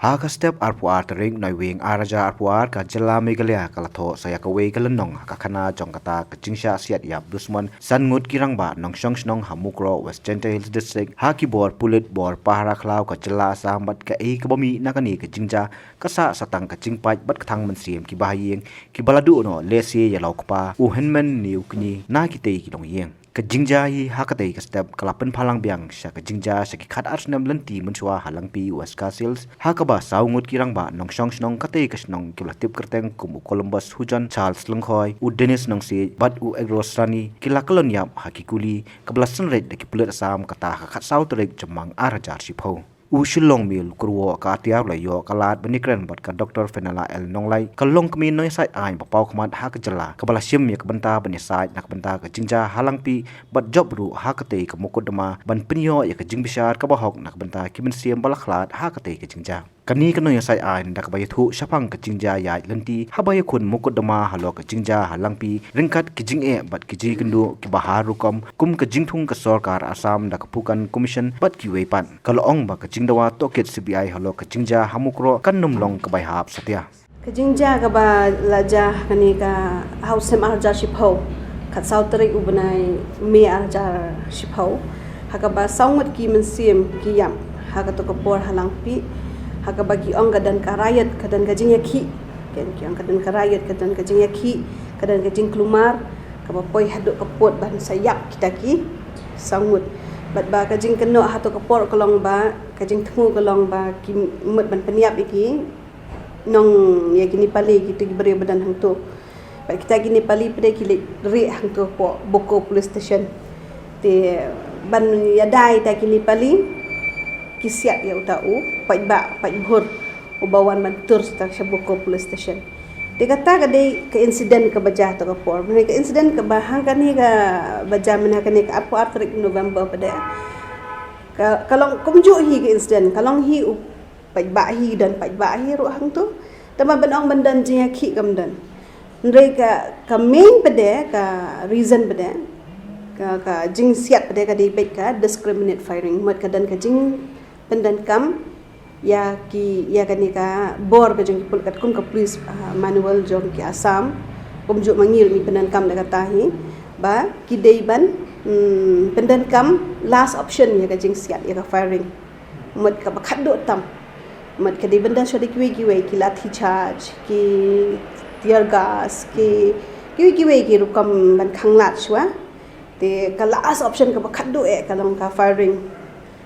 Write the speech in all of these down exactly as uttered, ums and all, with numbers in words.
Ha ka step arphew ar tarik Naiwieng ar hajar arphew ar, ka jylla Meghalaya ka la thoh sa ïa kawei ka lynnong ha ka khana jong kata ka jingshah siat ïap dusmon san ngut ki rangbah nongshong shnong ha Mukroh, West Jaintia Hills District, ha ki bor pulit, bor pahara khlaw ka jylla Assam, bad kaei kaba mih na kane ka jingjia ka sah sa tang ka jingpait bad ka thang mynsiem kiba ha ïing kiba la duh noh lehse ïa la u kpa, u hynmen ne u kñi na kitei ki longïing. Ka jingjia hi ha katei ka step ka la pynphalang biang sha ka jingjia sha ki khat ar snem lynti mynshuwa ha Langpih, West Khasi Hills, ha kaba saw ngut ki rangbah nongshong shnong katei ka shnong kiba la tip kyrteng kum u Columbus Hujon, Charles Lyngkhoi, u Dennis Nongsiej bad u Egros Rani ki la kyllon ïap ha ki kuli kaba la synreit da ki pulit Assam kata ha ka khatsaw tarik Jymmang ar hajar shiphew. U Shillong Mil Kyrwoh Katia u la ïoh ka lad ban ïakren bad ka Doctor Fenella L Nonglait, ka longkmie nongïasaid aiñ ba paw khmat ha ka jylla, kaba la shim ïa ka bynta ban ïasaid na ka bynta ka jingjia ha Langpih bad jop ruh ha katei ka mukotduma ban pynïoh ïa ka jingbishar kaba hok na ka bynta ki mynsiem ba la khlad ha katei ka jingjia. Kane ka nongïasaid aiñ da kaba ïathuh shaphang ka jingjia ïaid lynti haba ïakhun mukotduma halor ka jingjia ha Langpih ryngkat ki jingeh bad ki jingïakynduh kiba ha rukom kum ka jingthung ka sorkar Assam da ka Phukan Commission bad kiwei pat. Ka la ong ba ka jingdawa tohkit C B I halor ka jingjia ha Mukroh kan nym long ka bai hap satia. Ka jingjia kaba la jia ha kane ka ha u snem ar hajar shiphew, khatsaw tarik u bnai May ar hajar shiphew, ha kaba saw ngut ki mynsiem ki ïap ha kato ka por ha Langpih, ha kaba ki ong ka don ka riot, ka don ka jingïakhih. Ki ong ka don ka riot, ka don ka jingïakhih, ka don ka jingkulmar, kaba poi haduh ka pud ban sa ïap kita ki saw ngut. Bad ba ka jingkynnoh hato ka por ka long ba, ka jingthmu ka long ba ki mut ban pynïap ïa ki nong, ïa ki Nepali, kito ki briew ba don hangto. Bad kita ki Nepali pat de ki leit rieh hangto hapoh Boko Police Station. Te ban ïada ïa kita ki Nepali, ki siat ïa uta u paidbah, paidbhur uba wan ban tur sha Boko Police Station. Te kata ka dei ka incident kaba jia hato ka por. Mynne ka incident kaba hangkane kaba jia mynne kane ka arphew ar tarik November pat de, ka, ka long kumjuh hi ka incident, ka long hi u paidbah hi, don paidbah hi ruh hangto. Tangba ban ong ban don jingïakhih kam don. Hynrei ka, ka main pat de, ka reason pat de, ka, ka jingsiat pat de ka dei beit ka discriminate firing. Mut ka don ka jingpyndonkam ïa ki, ïa kane ka bor ka jong ki pul-, katkum ka police, ah, manual jong ki Assam. Kumjuh ma ngi ruh ngi pyndonkam da kata hi ba ki dei ban, hmm, pyndonkam last option ïa ka jingsiat, ïa ka firing. Mut kaba khatduh tam. Mut ka dei ban don shuwa da kiwei kiwei, ki lathi charge, ki tear gas, ki, kiwei kiwei ki rukom ban khanglad shuwa. Te ka last option kaba khatduh eh ka long ka firing.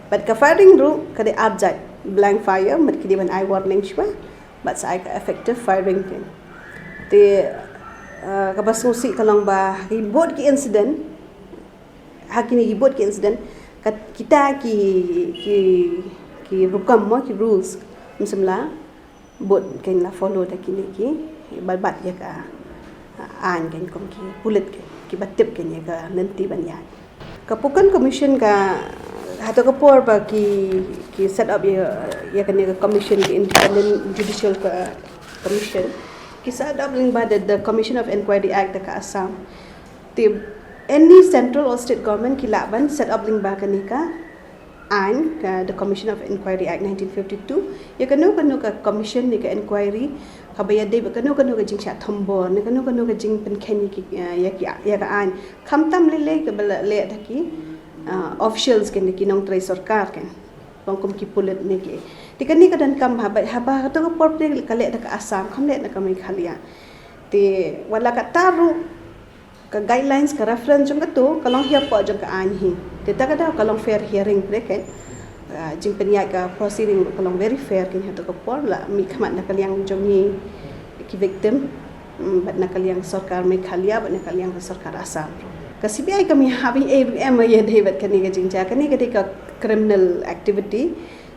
Bad ka firing ruh ka dei ar jait, blank fire, mut ki dei ban ai warning shuwa. Bad sa ai ka effective firing kein. Te, eh, kaba sngewsih ka long ba ha ki bud ki incident, ha kine ki bud ki incident, ka, kita ki, ki, ki rukom mo, ki rules, ym shym la bud kein la follow da kine ki, bad, bad ïa ka, ah, aiñ kein kum ki pulit kein, kiba tip kein ïa ka lynti ban ïaid. Ka Phukan Commission ka, hato ka por ba ki, ki set up ïa, ïa kane ka commission, ka Independent Judicial ka, Commission, ki set up lyngba da, the Commission of Inquiry Act da ka Assam. Te any central or state government ki lah ban set up lyngba kane ka aiñ, ka The Commission of Inquiry Act nineteen fifty-two, ïa kano kano ka commission ne ka inquiry kaba ïadei bad kano kano ka jingshah thombor ne kano kano ka jingpynkheiñ ïa ki, ïa ki, ïa ka aiñ. Khamtam lei lei kaba la leh da ki, ah, officials kein, da ki nongtrei sorkar kein, kum ki pulit ne ki. Te kane ka donkam haba, haba kato ka por pat de ka leh da ka Assam, kam leh da ka Meghalaya. Te wat la katta ruh, ka guidelines, ka reference jong kato ka long hapoh jong ka aiñ hi. Te ta ka daw ka long fair hearing pat de kein. Ah, jingpynïaid ka proceeding ka long very fair kein hato ka por, la mihkhmat na ka liang jong ngi ki victim, mm, bad na ka liang sorkar Meghalaya, bad na ka liang sorkar Assam. Ka C B I kam ïahap ei ruh em ïadei bad kane ka jingjia, kane ka dei ka criminal activity,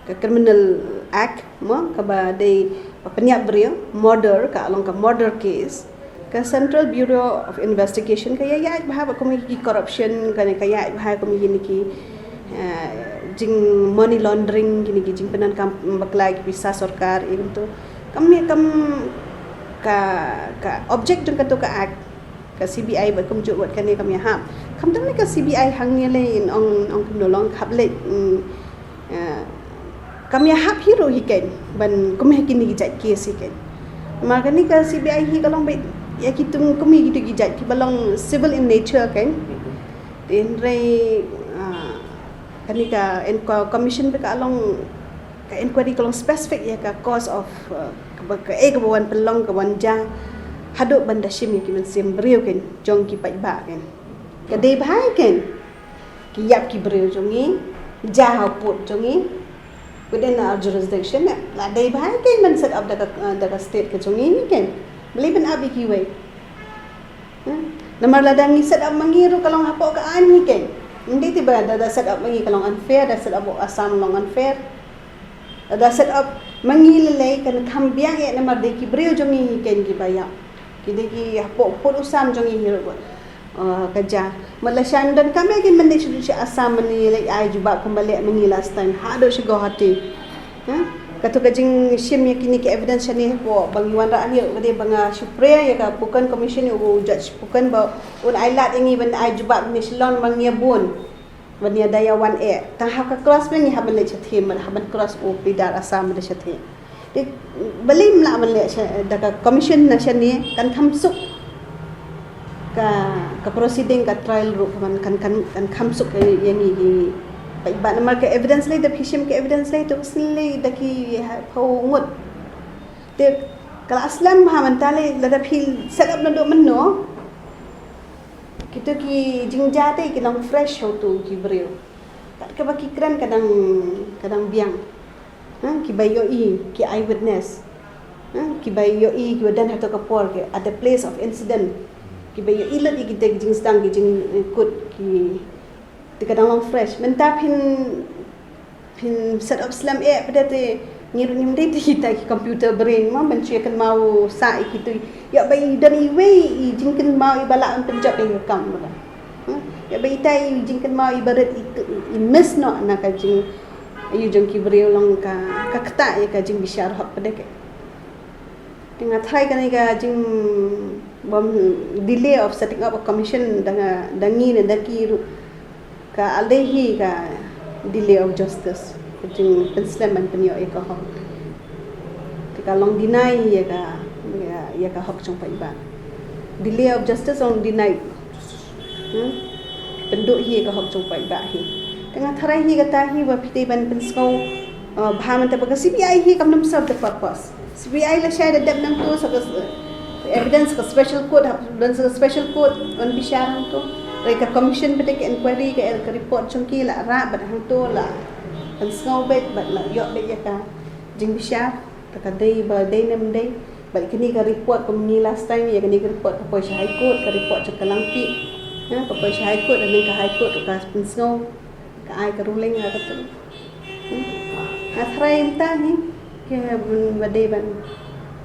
ka Criminal Act mo, kaba dei ba pynïap briew, murder, ka long ka murder case. Ka Central Bureau of Investigation ka ïaid bha bad kum ïa ki corruption, ka ne ka ïaid bha kum ïa kine ki, eh, jing money laundering, kine ki jingpyndonkam bakla ïa ki pisa sorkar, ïa kito. Kam ïa kam ka, ka object jong kato ka act, ka C B I bad kumjuh bad kane kam ïahap. Khamtam ne ka C B I hangne lei, ong, ong kumno long hap leit, mm, eh, Kam ïahap hi ruh hi kein ban kum ha kine ki jait case hi kein. Namar kane ka C B I hi ka long beit ïa ki tum kum hi kito ki jait kiba long civil in nature kein. Te hynrei, ah, kane ka inqu- commission ba ka long, ka inquiry ka long specific ïa ka cause of, ah, kaba, kaei kaba wan pynlong, ka wan jia haduh ban da shim ïa ki mynsiem briew kein jong ki paidbah kein. Ka dei bha hi kein. Ki ïap ki briew jong ngi, jia ha pud jong ngi, within our jurisdiction, eh, la dei bha hi kein ban set up da ka, da ka state ka jong ngi hi kein. Balei ban ap ïa kiwei? Hmm? Namar lada ngi set up ma ngi ruh ka long hapoh ka aiñ hi kein. Ym dei te ba da, da set up ma ngi ka long unfair, da set up Assam long unfair. Lada set up ma ngi lei lei kan kham biang eh namar dei ki briew jong ngi hi kein kiba ïap. Ki dei ki hapoh pud u sam jong ngi hi ruh. Ah, ka jia. Mat la shan don kam ïa ki mynta shu sha Assam mynta leh ai jubab kumba leh ma ngi last time. Haduh sha Guwahati. Ha? Kato ka jingshim ïa kine ki evidence shane hapoh ba ngi wanrah hi ruh ka dei ba nga shu pyrshah ïa ka Phukan Commission, u Judge Phukan ba un ai lad ïa ngi ban ai jubab ne Shillong ba ngi ïa bun. Ban ïa da ïa wan eh. Tang ha ka cross ba ngi hap ban leit shathie, ban hap ban cross u pidar Assam da shathie. Te balei ym lah ban leit sha, da ka commission na shane kan kham suk ka, ka proceeding, ka trial ruh kan, kan, kan, kan kham suk ïa, ïa ngi, ngi. Paidbah namar ka evidence lei, da phi shim ka evidence lei, to ka sngi lei da ki ha phew ngut. Te ka la slem ha mynta lei, lada phi set up naduh mynno. Kito ki jingjia te ki long fresh ha uto ki briew. Kat kaba ki kren ka dang, ka dang biang. Ha, kiba ïohi, ki eyewitness. Ha, kiba ïohi, kiba don hato ka por ki at the place of incident. Kiba ïohi lut ïa kita ki jingsdang, ki jingkut, ki, te ka dang long fresh. Mynta phin Phin set up slem eh, pat te ngi ruh ngim dei te kita ki computer brain mo, ban shu ïa kynmaw sah ïa kito. Ïa ba i don iwei i jingkynmaw iba lah ban pynjot ïa ka kam ba. Hmm? Ïa ba ita i jingkynmaw iba rit i, i miss noh na ka jing, ïa jong ki briew long ka, ka ktah ïa ka jingbishar hok pat te. Te nga tharai kane ka jing, bym, delay of setting up a commission da nga, da ngi ne da ki ruh ka la dei hi ka delay of justice. Ka jingpynslem ban pynïoh ïa ka hok. Te ka long deny ïa ka, ïa, ïa ka hok jong paidbah. Delay of justice long deny. Hmm? Pynduh hi ka hok jong paidbah hi. Te nga tharai hi kata hi ba phi dei ban pynsngew, uh, bha mynta ba ka C B I hi kam dang serve the purpose. C B I lashai da dep nangto sa ka, uh, evidence ka special court, hap don sa ka special court ban bishar hangto. Hynrei ka commission pat te ka inquiry ka, ka report jong ki la rah bad hangto la pynsngew beit bad la ïoh beit ïa ka jingbishar. Te ka dei ba dei ne ym dei. Bad kane ka report kum ngi last time, ïa kane ka report ka poi sha High Court, ka report jong ka Langpih. Ha, ka poi sha High Court, ha ka High Court ka pynsngew, ka ai ka ruling ha kata. Hmm. Nga tharai mynta hi, ka, mm, ba dei ban,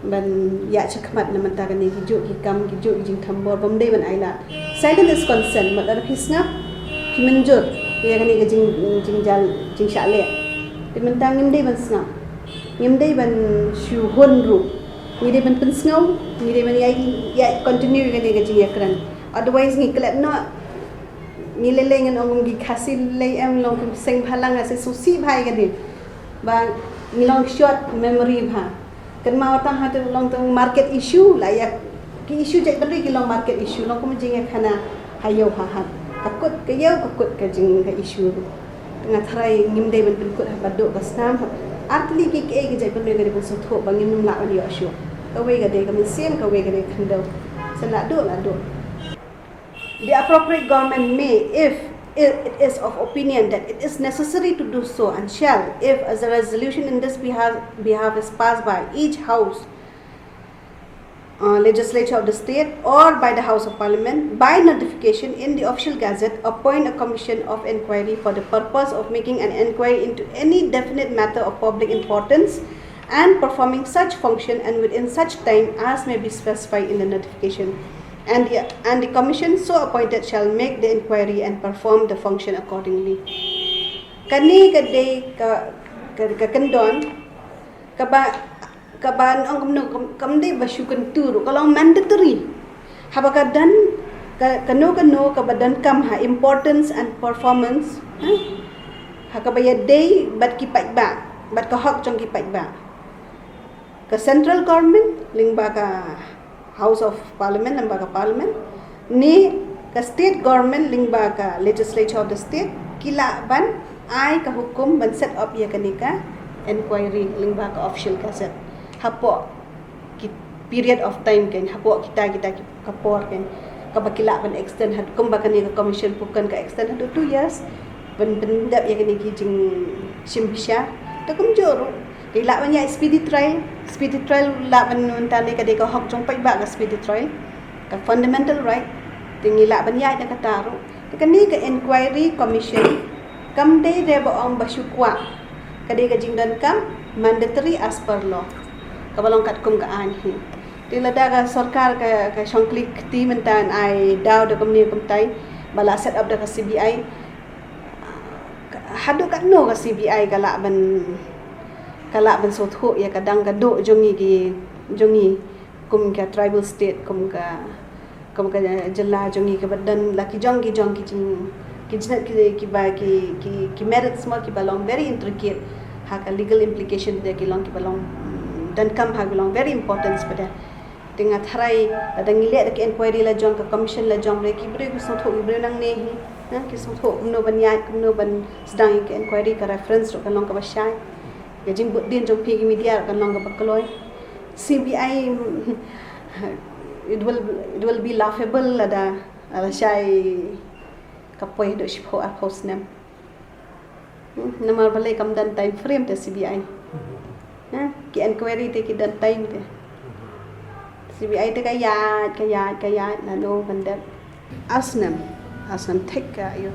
ban ïa shakhmat na mynta kane ki juh ki kam, ki juh ki jingthombor, bym dei ban ai lad. Silence is consent, mut lada phi sngap, phi mynjur ïa kane ka jing, jing jal, jingshah leh. Te mynta ngim dei ban sngap. Ngim dei ban shu hun ruh. Ngi dei ban pynsngew, ngi dei ban ïa, ïa continue ïa kane ka jingïakren. Otherwise ngi klet noh, ngi lei lei ngan ong kum ki Khasi lei em, long kum seng bhalang, ha seng sngewsih bha ïa kane. Ba ngi long short memory bha. Kynmaw tang hato long tang market issue la ïa ki issue jaitbynriew ki long market issue, long kum jingïakhana ha ïew ha hat. Ka kut ka ïew, ka kut ka jing ka issue. Nga tharai ngim dei ban pynkut haba duh ka snam. Ar tylli ki, kiei ki jaitbynriew ka dei ban sngewthuh ba ngin ym lah ban ïoh shuh. Kawei ka dei ka mynsiem, kawei ka dei ka khyndew. Sa la duh, la duh. The appropriate government may, if it is of opinion that it is necessary to do so, and shall, if a resolution in this behalf, behalf is passed by each house, uh, legislature of the state or by the House of Parliament, by notification in the Official Gazette, appoint a commission of inquiry for the purpose of making an inquiry into any definite matter of public importance and performing such function and within such time as may be specified in the notification. And the, and the commission so appointed shall make the inquiry and perform the function accordingly. Kane ka dei ka, ka, ka kyndon, kaba, kaba ong kumno, kam, kam dei ba shu kyntu ruh, ka long mandatory. Haba ka don, ka, kano kano kaba donkam ha importance and performance, ha? Ha kaba ïadei bad ki paidbah. Bad ka hok jong ki paidbah. Ka central government lyngba ka House of Parliament, lyngba ka Parliament, ne ka state government lyngba ka legislature of the state, ki lah ban ai ka hukum ban set up ïa kane ka inquiry lyngba ka Official Gazette. Hapoh ki period of time kein, hapoh kita kita ki ka por kein, kaba ki lah ban extend haduh, kumba kane ka commission pukun ka extend haduh two years ban pyndep ïa kane ki jingshim bishar. Te kumjuh ruh ki lah ban ïaid speedy trial. Speedy trial lah ban, mynta ne ka dei ka hok jong paidbah ka speedy trial, ka fundamental right. Te ngi lah ban ïaid da kata ruh. Te kane ka inquiry commission kam dei re ba ong ba shu kwah, ka dei ka jingdonkam mandatory as per law, kaba long katkum ka aiñ hi. Te lada ka sorkar ka, ka shong kli kti mynta, ai daw da kumne kumtai ba la set up da ka C B I. Haduh katno ka C B I ka lah ban, ka lah ban sngewthuh ïa ka dang ka duh jong ngi ki, jong ngi kum ka tribal state, kum ka, kum ka jylla jong ngi kaba don la ki jong ki jong ki jing, ki jing ki, kiba ki, ki, ki merits mo kiba long very intricate. Ha ka legal implication de ki long kiba long, mm, donkam ha ki long very important spada. Te nga tharai lada ngi leh da ka inquiry la jong, ka commission la jong, re ki briew ki sngewthuh, ki briew nangne hi, na, ki sngewthuh kumno ban ïaid, kumno ban sdang ïa ka inquiry. Ka reference ruh kan long kaba shai. Ka jingbud dien jong phi ki media ruh kan long kaba kloi. C B I, it will, it will be laughable lada, lada shai ka poi haduh shiphew arphew snem. Hmm, namar balei kam don time frame te C B I. Ha? Ki inquiry te ki don time te. C B I te ka ïaid, ka ïaid, ka ïaid, lano kan dep. Ar snem, ar snem thik ka ïoh.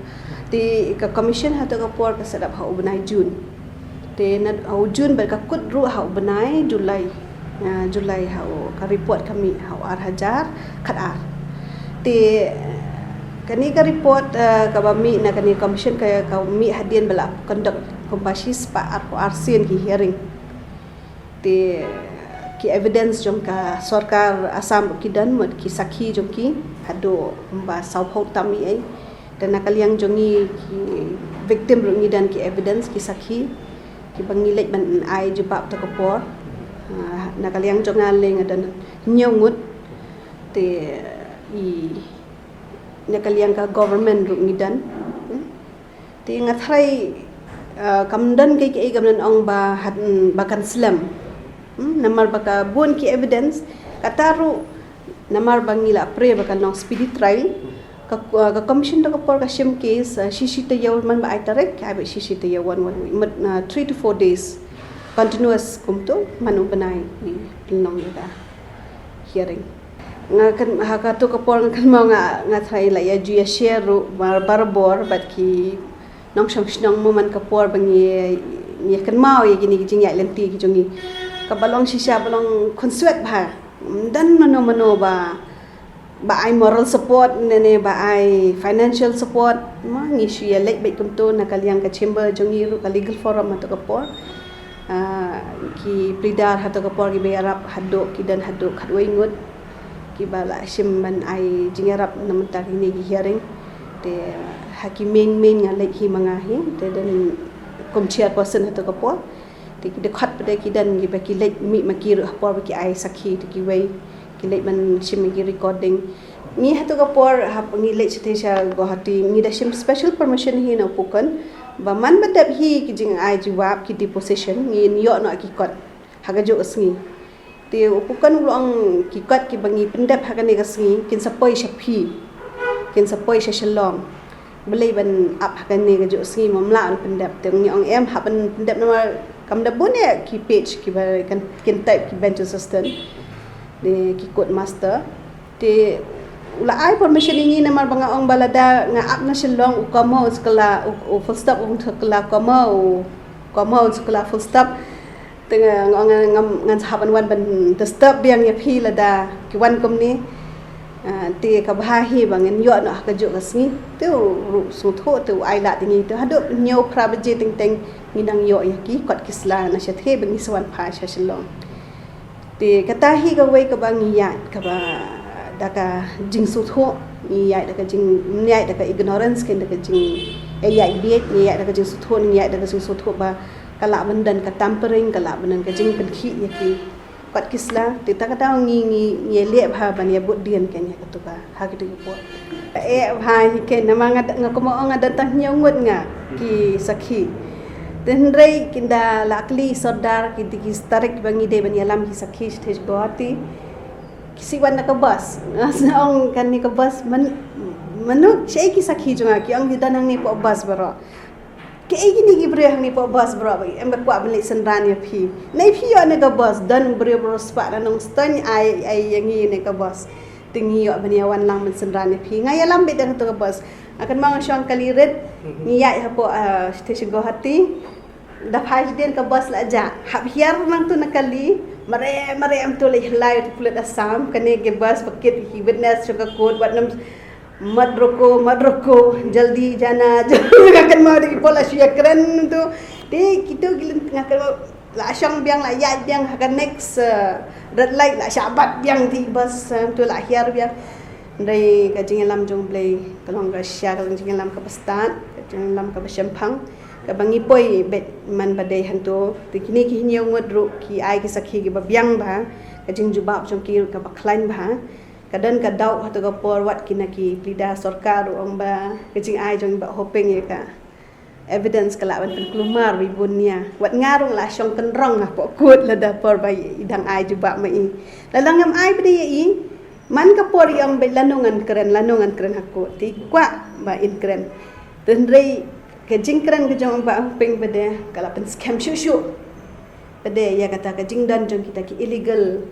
Te ka commission hato ka por ka set up ha u bnai June. Te na ha u June bad ka kut ruh ha u bnai July. Ah, July ha u ka report ka mih ha u ar hajar khat ar. Te kane ka report, ah, kaba mih na kane commission ka, ka mih hadien ba la conduct kumba shispah arphew arsien ki hearing. Te ki evidence jong ka sorkar Assam ruh ki don, mut ki sakhi jong ki haduh kumba sawphew tam ei ei. Te na ka liang jong ngi ki victim ruh ngi don ki evidence, ki sakhi kiba ngi leit ban ai jubab ta ka por. Ah, na ka liang jong nga lei nga don hynñiew ngut. Te i na ka liang ka government ruh ngi don. Hmm? Te nga tharai, ah, kam don kiei kiei, kam don ong ba hat, hmm, ba kan slem. Hmm, namar ba ka bun ki evidence, kata ruh namar ba ngi la pre ba kan long speedy trial. Ka, ah, ka commission ta ka por ka shim case, ah, shi shi taïew man ba ai tarik, ai ba shi shi taïew, one, one week, mut, ah, three to four days continuous kumto, man u bnai i pynlong ïa ka hearing. Nga kan, ha kato ka por nga kynmaw nga, nga tharai la ïa ju ïa share ruh bar, barabor bad ki nongshong shnong mo man ka por ba ngi, ngi kynmaw ïa kine ki jingïaid lynti ki jong ngi. Kaba long shisha ba long khunswet bha. Ym don mano mano ba, ba ai moral support ne, ne ba ai financial support. Ma ngi shu ïa leit beit kumto na ka liang ka chamber jong ngi ruh, ka legal forum hato ka por. Ah, ki pleader hato ka por kiba ïarap haduh, ki don haduh khatwei ngut kiba la shim ban ai jingïarap na mynta kine ki hearing. Te ha ki main main nga leit hi ma nga hi, te don kum chairperson hato ka por. Te ki dkhot pat de ki don kiba ki leit mih ma ki ruh ha por ba ki ai sakhi, te kiwei ki leit ban shim ki recording. Ngi hato ka por hap ngi leit shatei sha Guwahati, ngi da shim special permission hi na u Pukon ba man ba dep hi ki jingai jubab, ki deposition, ngin ïoh noh ki kot ha kajuh ka sngi. Te u Pukon u la ong ki kot kiba ngi pyndep ha kane ka sngi kin sa poi sha phi, kin sa poi sha Shillong. Balei ban ap ha kane kajuh sngi, ym lah ban pyndep? Te ngi ong em, hap ban pyndep namar kam da bun eh ki page kiba kan, kin type ki bench assistant ne ki court master. Te u la ai permission ïa ngi namar ba nga ong ba lada nga ap na Shillong, u comma u sa kylla, u, u full stop u sa kylla comma, u comma u sa kylla full stop. Te nga, nga, nga, nga, ngan sa hap ban wan ban disturb biang ïa phi lada ki wan kumne. Ah, te ka bha hi ba ngin ïoh noh ha kajuh ka sngi. Te u ruh sngewthuh, te u ai lad ïa ngi, te haduh hynñiew phra baje teng teng ngi nang ïoh ïa ki kot ki sla na shathie ba ngi sa wan phai sha Shillong. Te kata hi kawei kaba ngi ïaid kaba da ka jingsngewthuh, ngi ïaid da ka jing, ngi ïaid da ka ignorance, kein da ka jing, eh, ïaid bieit, ngi ïaid da ka jingsngewthuh, ngi ïaid da ka jingsngewthuh ba Ka lah ban don ka tampering, ka lah ban don ka jingpynkhih ïa ki kot ki sla. Te ta ka daw ngi ngi ngi leh bha ban ïa bud dien kein ïa katu ka ha kitu ki por. Eh bha hi kein, namar nga nga kumba ong nga don tang hynñiew ngut nga ki sakhi. Te hynrei kin da la kylli sordar ki dei ki tarik ba ngi dei ban ïalam ki sakhi sha Guwahati. Ki shu wan na ka bus. Nga ong kane ka bus man manuk shaei ki sakhi jong nga, ki ong ki don hangne hapoh bus baroh. Kaei kine ki briew hangne hapoh bus baroh ba em ba kwah ban leit synran ïa phi. Nai phi ïoh na ka bus, don briew baroh spah na Nongstoiñ ai ai ïa ngi na ka bus. Te ngi ïoh ban ïa wan lang ban synran ïa phi. Nga ïalam beit da katu ka bus. Nga kynmaw nga shong kali rit, ngi ïaid hapoh, ah, station Guwahati. Da phai sdien ka bus la jah. Hap hiar nangtu na kali. Mareh mareh em tu leit hlai tu pulit Assam. Kane ka bus ba kit ki witness jong ka court, wat nam, mat roko, mat roko, jaldi jana, jaldi, nga kynmaw da ki por la shu ïakren tu. Te kitu ki lynti nga kynmaw la shong biang, la ïaid biang ha ka next, eh, red light la shah bat biang te bus, eh, tu la hiar biang. Hynrei ka jingïalam jong U Blei ka long ka sha, ka long jingïalam kaba stad, ka jingïalam kaba shemphang, kaba ngi poi beit man ba dei hangto. Te kine ki hynñiew ngut ruh ki ai ki sakhi kiba biang bha, ka jingjubab jong ki ruh kaba khlaiñ bha. Ka don ka doubt ha katu ka por, wat kine ki pleader sorkar ruh ong ba ka jingai jong i Bah Hoping ïa ka evidence ka lah ban pynkulmar ba i bun nia. Wat nga ruh nga la shong kynrong hapoh court lada por ba i dang ai jubab ma i. Lada ngam ai ba dei ïa i, man ka por i ong ba lano ngan kren, lano ngan kren ha court. Te i kwah ba in kren. Te hynrei ka jingkren ka jong u Bah Hoping ba dei ka la pynskhem shuh shuh ba dei ïa kata ka jingdon jong kita ki illegal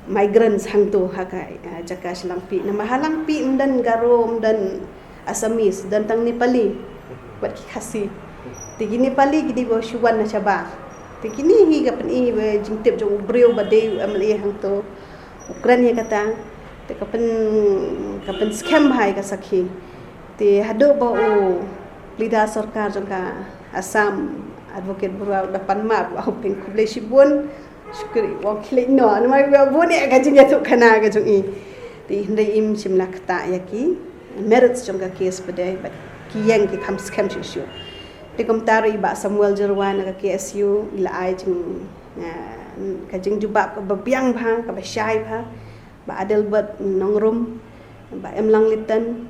migrants hangto ha ka, ah, jaka sha Langpih. Namar ha Langpih ym don Garo, ym don Assamese, don tang Nepali bad ki Khasi. Te ki Nepali ki dei ba shu wan na shabar. Te kine hi ka pyni ba jingtip jong u briew ba dei u M L A hangto u kren ïa kata. Te ka pyn, ka pynskhem bha ïa ka sakhi. Te haduh ba u pleader sorkar jong ka Assam, Advocate Baruah, u da pan map, u ong pyn khublei shibun. Shukri, u ong khie leit noh, namar ba bun ïa ka jingïathuhkhana ka jong i. Te hynrei im shym la ktah ïa ki merits jong ka case ba dei, bad ki ïeng ki kham skhem shuh shuh. Te kumta ruh i Bah Samuel Jyrwa na ka K S U i la ai jing, ah, ka jingjubab kaba biang bha, kaba shai bha. Bah Adelbert Nongrum, Bah Emlang Litan,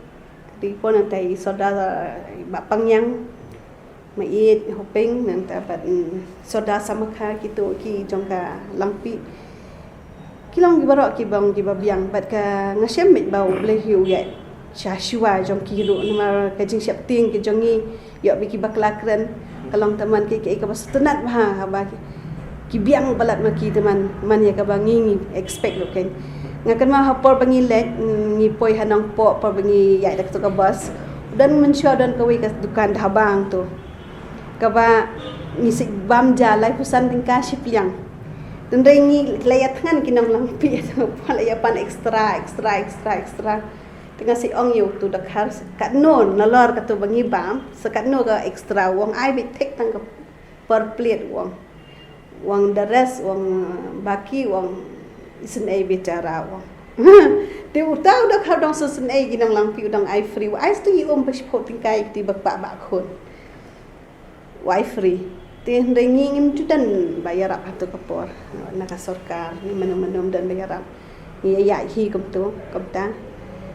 te pon nangta i Sordar, eh, Bah Pangyang, Ma Ïeit Hoping, nangta bad, mm, Sordar Samakha, kito ki jong ka Langpih. Ki long ki baroh ki bang kiba biang, bad ka nga shem beit ba U Blei hi u ïaid sha shuwa jong ki ruh, namar ka jingsheptieng ki jong ngi ïoh ba ki bakla kren, ka long tang man ki, ki, kaba sngewtynnat bha, haba ki, ki biang palat ma ki tang man, man ïa kaba ngi, ngi expect ruh kein. Nga kynmaw ha por ba ngi leit, mm, ngi poi ha Nongpoh, por ba ngi ïaid da katu ka bus. Don mynshuwa don kawei ka dukan dhaba hangto. Kaba ngi shu bam ja laiphew san tyngka shi pliang. Te hynrei ngi la ïathngan ki nong Langpih, la ïa pan extra, extra, extra, extra. Te nga shu ong ïa utu u dkhar, katno nalor katu ba ngi bam, sa katno ka extra, u ong ai beit thik tang ka per plate, u ong. U ong the rest, u ong, eh, baki, u ong isynei bichara, u ong. Te uta u dkhar u dang shu isynei ki nong Langpih, u dang ai free, u ai sdang i um ba shiphew tyngka ïa kti ba kpa ba khun. Wai free. Te hynrei ngi ngim ju don ba ïarap ha katu ka por na ka sorkar, ngi mano mano ym don ba ïarap. Ngi ïa ïaid hi kumto, kumta.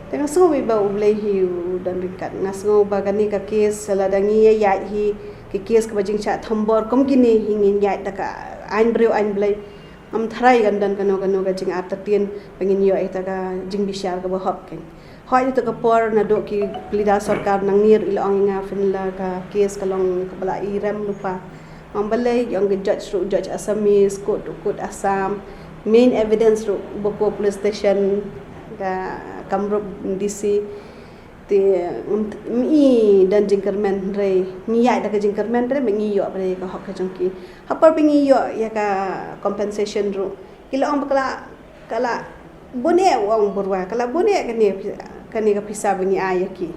Te nga sngew ba U Blei hi u don ryngkat. Nga sngew ba kane ka case, lada ngi ïa ïaid hi ki case kaba jingshah thombor kum kine hi, ngin ïaid da ka aiñ briew aiñ Blei. Ngam tharai kan don kano kano ka jingartatien ba ngin ïoh ïa kata ka jingbishar kaba hok kein. Hooid, ïa kata ka por naduh ki pleader sorkar nang nier i la ong ïa nga phin la ka case ka long kaba la i rem lypa. Ong balei, ong ka judge ruh judge Assamese, court ruh court Assam. Main evidence ruh Bokajan Police Station, ka Kamrup D C. Te, mm, mm, i don jingkyrmen hynrei ngi ïaid da ka jingkyrmen hynrei ngi ïoh ba dei ka hok ka jong ki. Ha por ba ngi ïoh ïa ka compensation ruh, ki la ong ba ka la, ka la bun eh, u ong Baruah, ka la bun eh kane, kane ka pisa ba ngi ai ïa ki.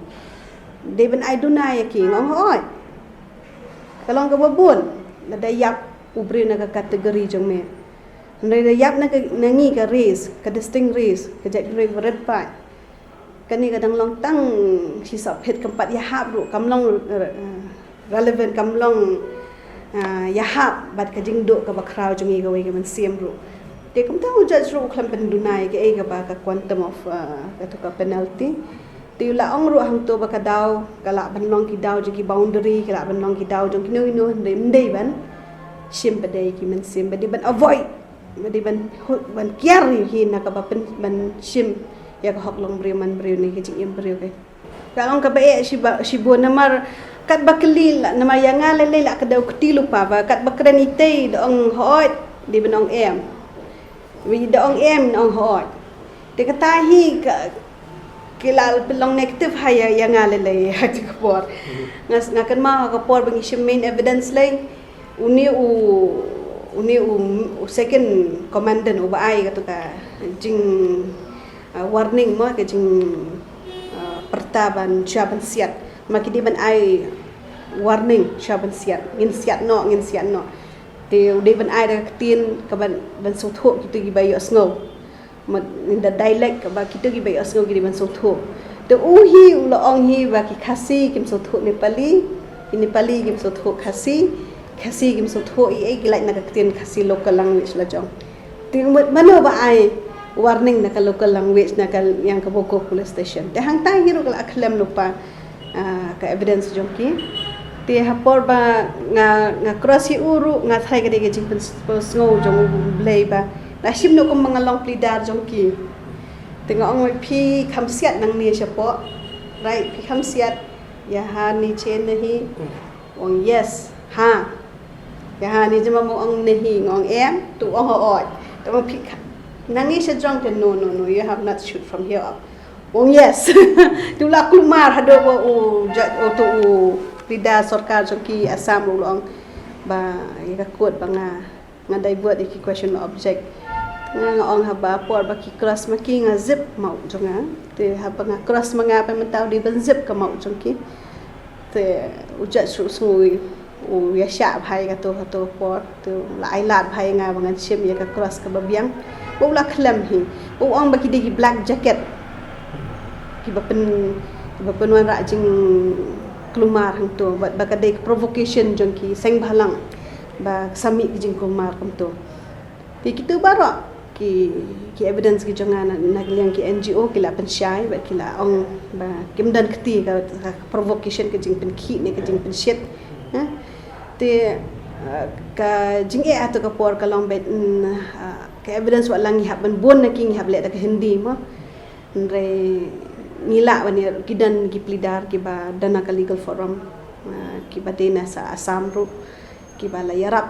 Dei ban ai duna ïa ki, nga ong hooid. Ka long kaba bun, lada ïap u briew na ka category jong me. Hynrei da ïap na ka, na ngi ka race, ka distinct race, ka jaitbynriew ba rit paid. Kane ka dang long tang shisha phet, kam pat ïahap ruh, kam long, eh, relevant, kam long ah, ïahap bad ka jingduh kaba khraw jong ngi kawei ka mynsiem ruh. Te kumta u judge ruh u khlem pynduna ïa kaei kaba ka quantum of, ah, kata ka penalty. Te u la ong ruh hangto ba ka daw ka lah ban long ki daw jong ki boundary, ka lah ban long ki daw jong kino kino, hynrei ym dei ban shim pat ïa ki mynsiem, ba dei ban avoid, ba dei ban hu-, ban kiar ïa hi na kaba pyn-, ban shim ïa ka hok long briew man briew ne ka jingim briew ka. Ka ong kaba eh shiba, shibun namar katba kylli la, namar ïa nga lei lei la ka dei u kti lypa ba katba kren itei da ong hooid, dei ban ong em. Wi da ong em, na ong hooid. Te kata hi ka, ki la pynlong negative ha ïa, ïa nga lei lei ha ka por. Nga s-, nga kynmaw ha ka por ba ngi shim main evidence lei. Une u, une u, u second commandant uba ai kata ka jing, ah, warning mo, ka jing, ah, pyrta ban sha ban siat. Ma ki dei ban ai warning sha ban siat. Ngin siat noh, ngin siat noh. Te u dei ban ai da ka ktien ka ban, ban sngewthuh kito kiba ïohsngew. Mut in the dialect kaba kito kiba ïohsngew ki dei ban sngewthuh. Te u hi u la ong hi ba ki Khasi kim sngewthuh Nepali, ki Nepali kim sngewthuh Khasi, Khasi kim sngewthuh ei ei, ki lait na ka ktien Khasi local language la jong. Te mut mano ba ai warning na ka local language na ka ïa ka Bogor police station. Te hangta hi ruh ka la khlem lypa, ah, ka evidence jong ki. Te ha por ba nga, nga cross ïa u ruh nga tharai ka dei ka jingpynsngew jong U Blei ba la shim noh kumba nga long pleader jong ki. Te nga ong, phi kham siat nangne shapoh. Right, phi kham siat. Ïa ha ni che nahi. Ong yes. Ha. Ïa ha ni jema mo ong nahi, nga ong em, tu ong hooid. Te ma phi kha-, nangne sha jrong te no, no, no, you have not shoot from here up. Ong yes. Tu la kulmar haduh ba u judge, u tu u leader sorkar jong ki Assam u la ong ba ïa ka court ba nga, nga divert ïa ki question of object. Nga, nga ong haba por ba ki cross ma ki nga zip ma u jong nga. Te haba nga cross ma nga, ba mynta u dei ban zip ka ma u jong ki. Te u judge ruh u sngew u ïa shah bha ïa kato, kato por, te u la ai lad bha ïa nga ba ngan shim ïa ka cross kaba biang. Ba u la khlem hi. Ba u ong ba ki dei ki black jacket. Kiba pyn, kiba pynwanrah jingkulmar hangto. Bad ba ka dei ka provocation jong ki seng bhalang. Ba ka sa mih ki jingkulmar kumto. Te kito baroh ki, ki evidence ki jong nga na, na ka liang ki N G O ki la pynshai, bad ki la ong ba kim don kti ka, ka provocation, ka jingpynkhih ne ka jingpynshit. Ha? Te, ah, ka jingeh hato ka por ka long beit, mm, ah, ka evidence wat la ngi hap ban bun na ki, ngi hap leh da ka Hindi mo. Hynrei ngi lah ban ïa, ki don ki pleader kiba don na ka Legal Forum, ah, kiba dei na sa Assam ruh, kiba la ïarap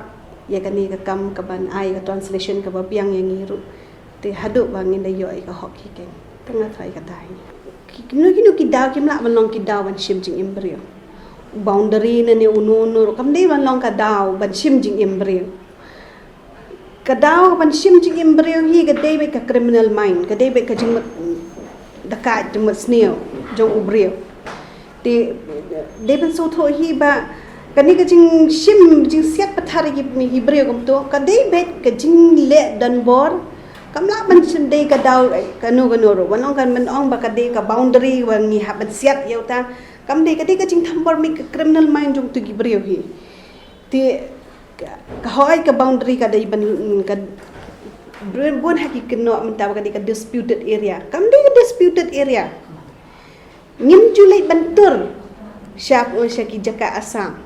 ïa kane ka kam kaban ai ka translation kaba biang ïa ngi ruh. Te haduh ba ngin da ïoh ïa ka hok hi keiñ. Te nga tharai kata hi. Ki, kino kino ki daw kim lah ban long ki daw ban shim jingim briew. Boundary ne ne uno uno ruh kam dei ban long ka daw ban shim jingim briew. Ka daw ban shim jingim briew hi ka dei beit ka criminal mind, ka dei beit ka jingmut dakaid, jingmut sniew jong u briew. Te dei ban sngewthuh hi ba kane ka jingshim, jingsiat pathar ïa ki, ïa ki briew kumto, ka dei beit ka jingleh donbor. Kam lah ban shim dei ka daw, eh, kano kano ruh. Wan ong kan ban ong ba ka dei ka boundary ba ngi hap ban siat ïa uta. Kam dei, ka dei ka jingthombor mih ka criminal mind jong uto ki briew hi. Te ka, ka hooid ka boundary ka dei ban, ka bun, bun ha ki kynnoh mynta ba ka dei ka disputed area. Kam dei ka disputed area. Ngim ju leit ban tur sha, sha ki jaka Assam.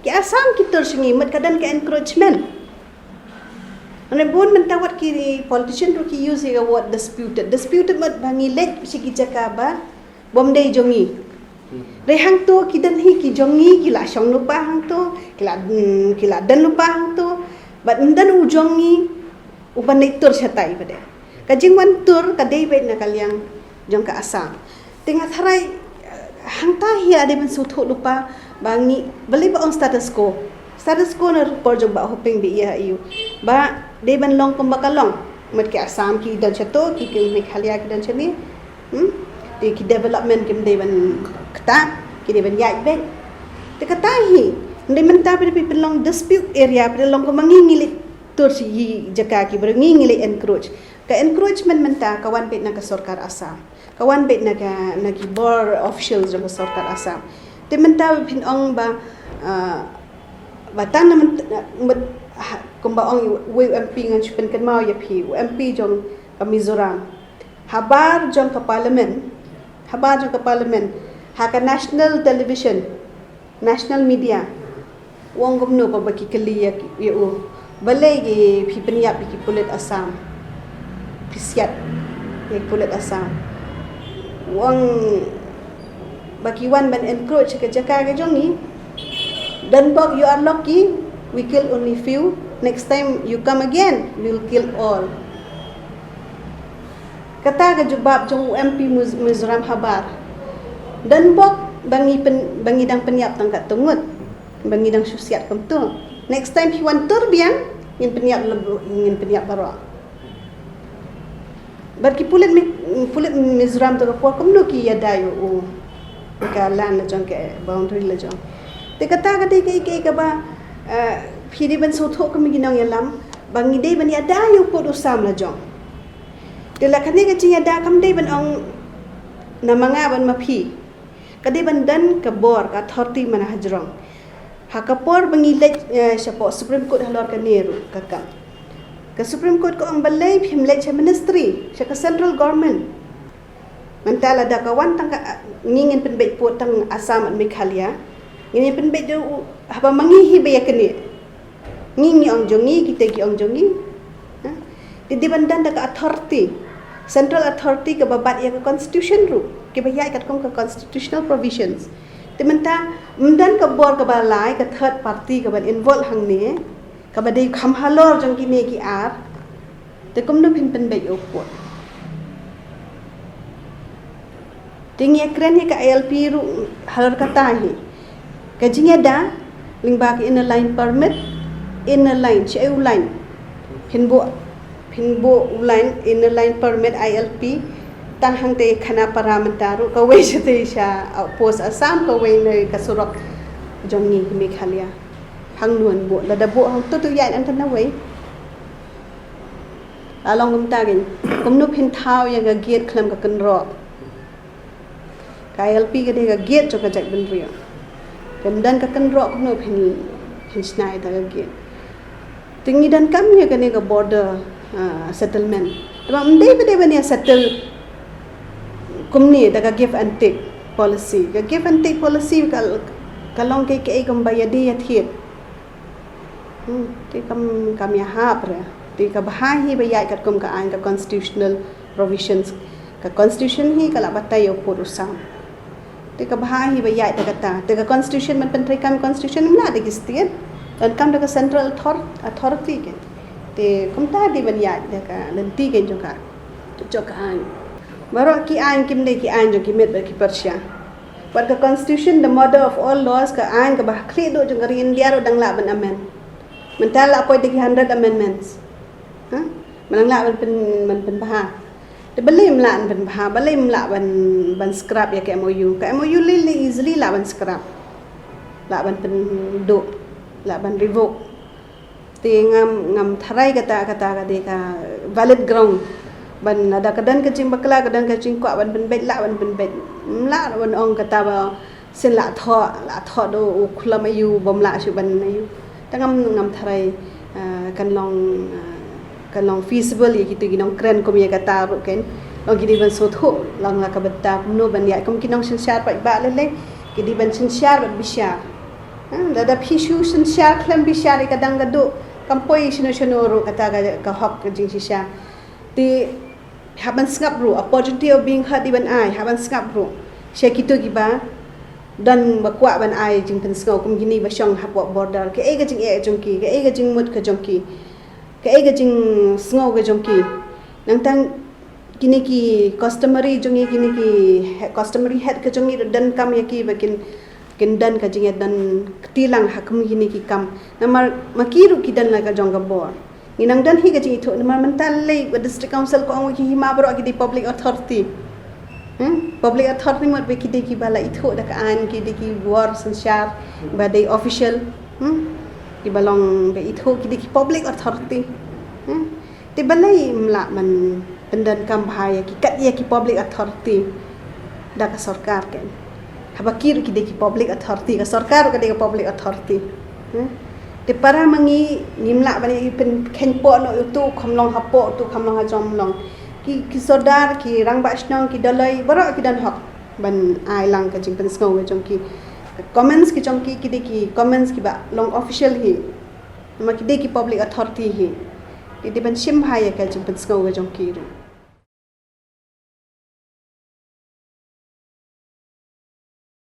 Ki Assam ki tur sha ngi, mut ka don ka encroachment. Hynrei bun mynta wat ki politician ruh ki use ïa ka word disputed. Disputed mut ba ngi leit sha ki jaka ba bym dei jong ngi. Hynrei hangto ki don hi ki jong ngi, ki la shong lypa hangto, ki la, mm, ki la don lypa hangto. Bad ym don u jong ngi uban leit tur shatai pat de. Ka jingwan tur ka dei beit na ka liang jong ka Assam. Te nga tharai, eh, hangta hi ka dei ban sngewthuh lypa ba ngi, balei ba ong status quo. Status quo na por jong Bah Hoping ba ïa ïa u. Ba dei ban long kumba ka long. Mut ki Assam ki don shato, ki, ki Meghalaya ki don shane. Hmm? Te ki development kim dei ban ktah, ki dei ban ïaid beit. Te kata hi, hynrei mynta pat phi pynlong dispute area, phi long kumba ngi ngi leit tur sha ki jaka ki briew, ngi ngi leit encroach. Ka encroachment mynta ka wan beit na ka sorkar Assam. Ka wan beit na ka, na ki bor officials jong ka sorkar Assam. Te mynta phin ong ba, ah, Ba tang na mynta, mynta, ha, kumba ong uwei u M P, ngan shu pynkynmaw ïa phi, u M P jong ka Mizoram. Habar jong ka Parliament, habar jong ka Parliament ha ka National Television, National Media, u ong kumno ba, ba ki kylli ïa ki, ïa u, balei ki, phi pynïap ïa ki pulit Assam, phi siat ïa ki pulit Assam. U ong ba ki wan ban encroach ka jaka ka jong ngi. Donbok, you are lucky, we kill only few. Next time you come again, we'll kill all. Kata ka jubab jong u M P Miz-, Mizoram habar. Donbok, ba ngi pyn-, ba ngi dang pynïap tang katto ngut, ba ngi dang shu siat kumto. Next time phi wan tur biang, ngin pynïap leb-, ngin pynïap baroh. Bad ki pulit Mi-, pulit Mizoram to ka por kumno ki ïada ïa u, ka land la jong, ka boundary la jong. Te kata ka dei ka, ka, kaba, eh, phi dei ban sngewthuh kum ki nongïalam ba ngi dei ban ïada ïa u pud u sam la jong. Te la kane ka jingïada kam dei ban ong na ma nga bad ma phi. Ka dei ban don ka bor, ka authority man ha hajrong. Ha ka por ba ngi leit, eh, shapoh Supreme Court halor kane ruh ka kam, ka Supreme Court ka ong balei phim leit sha ministry, sha ka central government. Mynta lada ka wan tang ka, ngi ngin pynbeit pud tang Assam and Meghalaya. Ngin ïa pynbeit da u, haba ma ngi hi ba ïa kane. Ngi ngi ong jong ngi, kita ki ong jong ngi. Ha? Te dei ban don da ka authority, central authority kaba bat ïa ka constitution ruh, kiba ïaid katkum ka constitutional provisions. Te mynta ym don ka bor kaba lai, ka third party kaban involve hangne, kaba dei kham halor jong kine ki ar. Te kumno phin pynbeit ïa u pud? Te ngi ïa kren hi ka I L P ruh halor kata hi. Ka jingïada lyngba ka Inner Line Permit, Inner Line, shaei u line? Phin buh, phin buh u line, Inner Line Permit, I L P, tang hangtei Khanapara mynta ruh, kawei shatei sha outpost Assam, kawei na ka surok jong ngi Meghalaya. Hangno yn buh, lada buh hangto to ïaid hangta nawei. La long kumta kein, kumno phin thaw ïa ka gate khlem ka kynroh? Ka I L P ka dei ka gate jong ka jaitbynriew. Te ym don ka kynroh kumno phin, phin shna ïa ka gate? Te ngi donkam ïa kane ka border, ah, settlement. Te ba ym dei ba dei ban ïa settle kumne da ka give and take policy. Ka give and take policy ka, ka long kaei kaei kumba ïadei ïathied. Hmm, te kam, kam ïahap re. Te ka bha hi ba ïaid katkum ka aiñ, ka constitutional provisions. Ka constitution hi ka la batai ïa u pud u sam. Te ka bha hi ba ïaid da kata. Te ka constitution ban pyntreikam constitution ym lah da ki state. Donkam da ka central author-, authority kein. Te kumta dei ban ïaid da ka lynti kein jong ka, jong ka aiñ. Baroh ki aiñ kim dei ki aiñ jong ki met bad ki pyrshah. Wat ka constitution, the mother of all laws, ka aiñ kaba ha khlieh duh jong ka ri India ruh dang lah ban amend. Mynta la poi da ki hundred amendments. Ha? Ba dang lah ban pyn, ban pynbha. Te balei ym lah ban pynbha, balei ym lah ban, ban scrap ïa ka M O U? Ka M O U lei lei easily lah ban scrap. Lah ban pynduh, lah ban revoke. Te ngam, ngam tharai kata, kata ka dei ka valid ground. Ban lada ka don ka jingbakla, ka don ka jingkwah ban pynbeit, lah ban pynbeit. Ym lah ban ong kata ba sien la thoh, la thoh da u khlem aiu, bym lah shuh ban aiu. Te ngam, ngam tharai, ah, kan long, ah, kan long feasible ïa kito ki nongkren kum ïa kata ruh kein. Long ki dei ban sngewthuh lang la ka bynta kumno ban ïaid, kum ki nongsynshar paidbah lei lei, ki dei ban synshar bad bishar. Ha, lada phi shu synshar khlem bishar ïa ka dang ka duh, kam poi shano shano ruh kata ka, ka hok ka jingshisha. Te hap ban sngap ruh, opportunity of being heard dei ban ai, hap ban sngap ruh sha kito kiba don ba kwah ban ai jingpynsngew, kum kine ba shong hapoh border. Kaei ka jingeh jong ki, kaei ka jingmut ka jong ki, kaei ka jingsngew ka jong ki. Nangta kine ki customary jong ngi, kine ki he-, customary head ka jong ngi ruh donkam ïa ki ba kin, kin don ka jingïadon kti lang ha kum kine ki kam. Namar ma ki ruh ki don la ka jong ka bor. Ngi nang don hi ka jingithuh, namar mynta lei ba District Council ka ong ba ki hima baroh ki dei public authority. Hmm? Public authority mut ba ki dei kiba la ithuh da ka aiñ, ki dei ki bor synshar ba dei official. Hmm? Kiba long ba ithuh, ki dei ki public authority. Hmm? Te balei ym lah ban pyndonkam bha ïa ki, kat ïa ki public authority da ka sorkar kein? Haba ki ruh ki dei ki public authority, ka sorkar ruh ka dei ka public authority. Hmm? Te para ma ngi ngim lah ban ïa pynkheiñ poh noh utu kham long hapoh, utu kham long hajrong, long. Ki, ki sordar, ki rangbah shnong, ki doloi, baroh ki don hok ban ai lang ka jingpynsngew ka jong ki. Comments ki jong ki, ki dei ki comments kiba long official hi. Ma ki dei ki public authority hi. Ki dei ban shim bha ïa ka jingpynsngew ka jong ki ruh.